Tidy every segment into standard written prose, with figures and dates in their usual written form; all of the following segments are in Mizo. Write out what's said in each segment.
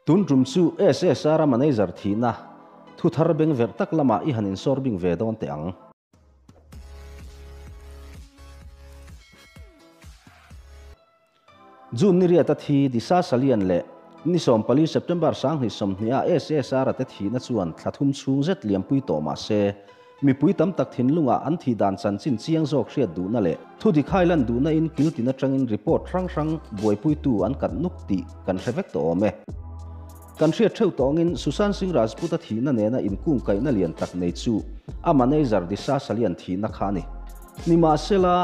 Tun tum chu SSR-a manager thihna thu thar beng verh tak lamah i han insawr bing ve dawn teh ang. June ni riata thi Disha Salian leh ni 14 September 2020-a SSR-a te thihna chuan thla thum chhung zet liampui tawh mah se, Mipui tam tak thinlungah an thih dan chanchin chiang zawk hriat duhna leh thudik hailan duhna in kil tin atangin report hrang hrang buaipuitu an kat nuk tih kan hre vek tawh awm e. Kan hriat theuh tawngin Sushant Singh Rajput-a thihna nena inkungkaihna lian tak nei chu a manager Disha Salian thihna kha a ni. Nimahsela,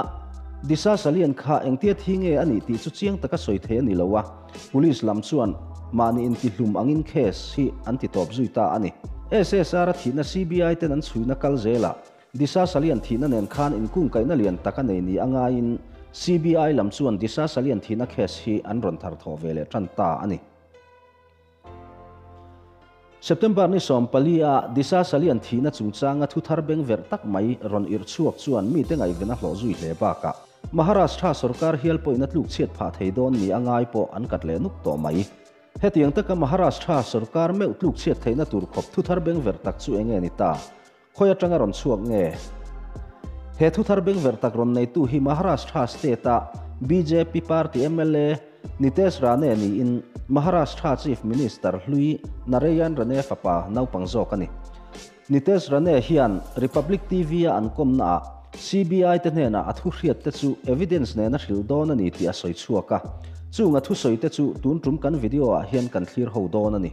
Disha Salian kha engtia thi nge a nih tih chu chiang taka sawi thei a ni lo a, Police lam chuan mahni intihlum angin case hi an ti tawp zui ta a ni. SSR-a thihna CBI ten an chhuina kal zelah Disha Salian thihna nen khan inkungkaihna lian tak a nei ni a ngaiin CBI lam chuan Disha Salian thihna case hi an rawn thar thawh ve leh tan ta a ni. September ni 14 a Disha Salian thihna chungchanga thu thar beng verh tak mai rawn irh chhuak chuan mite ngaihven a hlawh zui hle bakah Maharashtra sorkar hial pawhin a tluk chhiat phah thei dawn ni a ngai pawh an kat leh nuk tawh mai. Hetiang taka Maharashtra sorkar meuh tluk chhiat theihna tur khawp thu thar beng verh tak chu enge ni ta? Khawi atanga rawn chhuak nge? He thu thar beng verh tak rawn neitu hi Maharashtra state-a bjp party mla Nitesh Rane niin Maharashtra Chief Minister hlui Narayan Rane fapa naupang zawk a ni. Nitesh Rane hian Republic TV-a an kawmnaah CBI te hnenah a thu hriat te chu evidence nena hrilh dawn a ni tih a sawi chhuak a, chung a thusawi te chu tun tum kan video-ah hian kan thlir ho dawn a ni.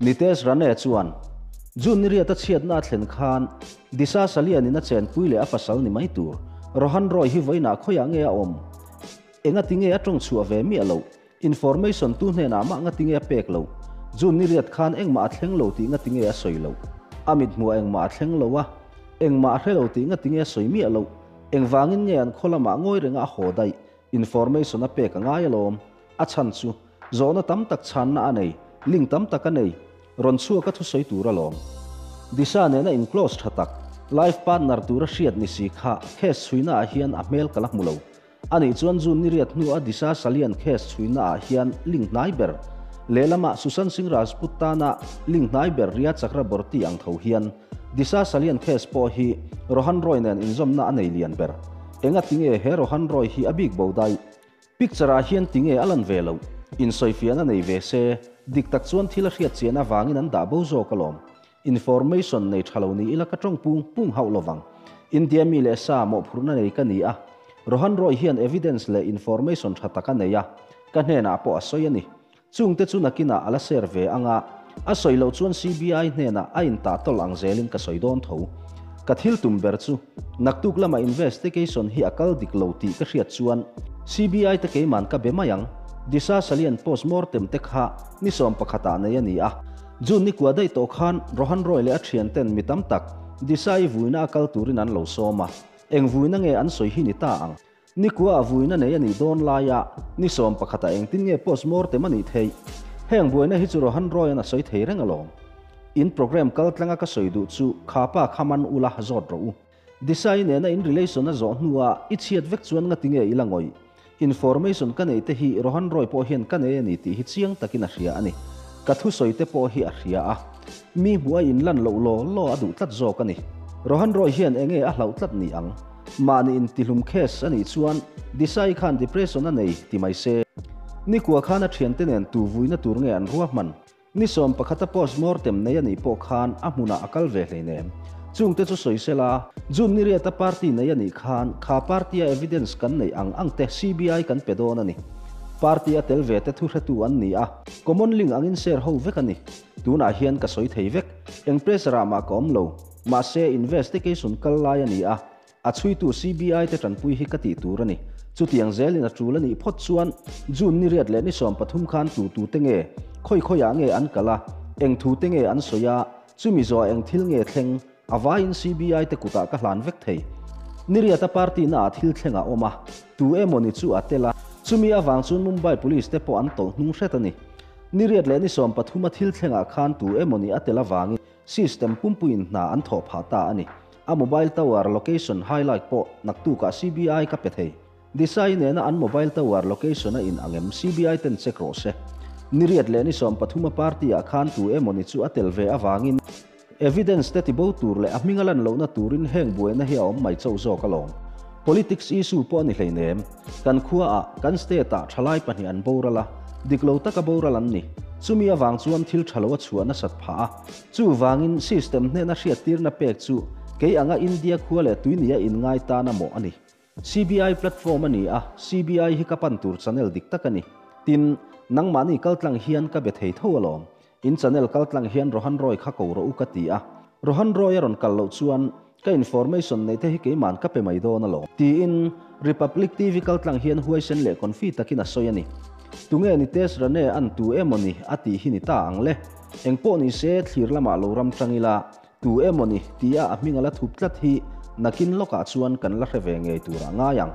Nitesh Rane chuan, June ni riata chhiatna a thlen khan Disha Salian-in a chenpui leh a pasal ni mai tur Rohan Roy hi vawiinah khawiah nge a awm? Engati nge a tawng chhuah ve miah loh? Information tu hnenah mah ngati nge a pek loh? June ni riat khan engmah a thleng lo tih ngati nge a sawi loh? A mithmuah engmah a thleng lo a, engmah a hre lo tih ngati nge a sawi miah loh? Engvangin nge an khaw lamah ngawi renga a haw daih? Information a pek a ngai alawm. A chhan chu, zawhna tam tak chhanna a nei, link tam tak a nei, rawn chhuak a thusawi tur alawm. Disha nena in close tha tak, life partner tura hriat ni si kha case chhuina ah hian a hmel ka la hmu lo. Anih chuan June ni riat hnua Disha Salian case chhuina ah hian link hnai ber, lehlamah Sushant Singh Rajput tana link hnai ber Rhea Chakraborty ang tho hian Disha Salian case pawh hi Rohan Roy nen inzawmna a nei lian ber. Engati nge he Rohan Roy hi a bik bo daih? Picture ah hian tinge a lan ve loh? Insawifiahna nei ve se, dik tak chuan thil a hriat chian avangin an dah bo zawk alawm. Information nei tha lo ni ila ka tawng pung pung hauh lovang. India mi leh sa mawhphurhna nei ka ni a, Rohan Roy hian evidence leh information tha tak a nei a, ka hnenah pawh a sawi a ni. Chungte chu nakinah a la share ve anga, a sawi loh chuan CBI hnenah a intah tawlh ang zelin ka sawi dawn tho. Ka thil tum ber chu, naktuk lama investigation hi a kal dik lo tih ka hriat chuan CBI te keiman ka be mai ang. Disha Salian post mortem te kha ni 11 ah nei a ni a. June ni kua daih tawh khan Rohan Roy leh a thianten mi tam tak Disha i vuina a kal turin an lo sawm a, eng vuina nge an sawi hi ni ta ang? Ni kua a vuina nei a nih dawn laia ni 11 ah engtin nge post mortem a nih theih? Heng buaina hi chu Rohan Roy an a sawi thei reng alawm. In program kal tlanga ka sawi duh chu kha pa kha man ula zawt rawh u. Disha i nena in relation a zawh hnua i chhiat vek chuan ngati nge i la ngawih? Information ka neih te hi Rohan Roy pawh hian ka nei a ni tih hi chiang takin a hria a ni. Ka thusawi te pawh hi a hria a. Mi hmuh a inlan loh law law a duh tlat zawk a ni. Rohan Roy hian enge a hlauh tlat ni ang? Mahni intihlum case a nih chuan Disha i khan depression a nei ti mai se. Nikua khan a thiante nen tu vuina tur nge an ruahman? Ni 11 a post mortem nei a nih pawh khan a hmunah a kal ve hleinem. Chungte chu sawi sela, June ni riata party nei a nih khan kha party a evidence kan neih ang ang te CBI kan pe dawn a ni. Party a tel ve te thuhretu an ni a, common link angin share ho vek a ni. Tunah hian ka sawi thei vek. Eng pressure ah mah ka awm lo. Mahse investigation kal lai a ni a, a chhuitu CBI te tanpui hi ka tih tur a ni. Chutiang zelin a tul a nih phawt chuan June ni riat leh ni 13 khan tu tu te nge, khawi khawiah nge an kal a, eng thu te nge an sawi a, chumi zawh eng thil nge thleng, a vaiin CBI te kutah ka hlan vek thei. Ni riata party naah thil thleng a awm a, tu emawni chu a tel a, chumi avang chuan Mumbai Police te pawh an tawlh hnung hret a ni. Ni riat leh ni 13 a thil thlengah khan tu emawni a tel avangin System pumpuiin hna an thawh phah ta a ni. A mobile tower location highlight pawh naktukah CBI ka pe thei. Disha-i nena an mobile tower location a in ang em CBI ten check rawh se. Ni riat leh ni 13 a party ah khan tu emawni chu a tel ve avangin evidence te tibo tur leh a hming a lan lohna turin heng buaina hi a awm mai chauh zawk alawm. Politics issue pawh a ni hleinem. Kan khua ah, kan state ah thalai pahnih an boral a, dik lo taka boral an ni. Chumi avang chuan thil tha lo a chhuah nasat phah a. Chuvangin system hnena hriattirna pek chu kei anga India khua leh tuinia inngai tan a mawh a ni. CBI platform a ni a, CBI hi ka pan tur channel dik tak a ni. Tin, nangmahni kaltlang hian ka be thei tho alawm. In channel kaltlang hian Rohan Roy kha ko rawh u ka ti a. Rohan Roy a rawn kal loh chuan ka information nei te hi keiman ka pe mai dawn alawm. Tiin Republic TV kaltlang hian huaisen leh confi takin a sawi a ni. Tunge Nitesh Rane an tu emaw ni a tih hi ni ta ang le. Engpawh ni se thlir lamah lo ram tang ila Tu emaw ni tia a hming a la thup tlat hi nakin lawkah chuan kan la hre ve ngei turah ngai ang.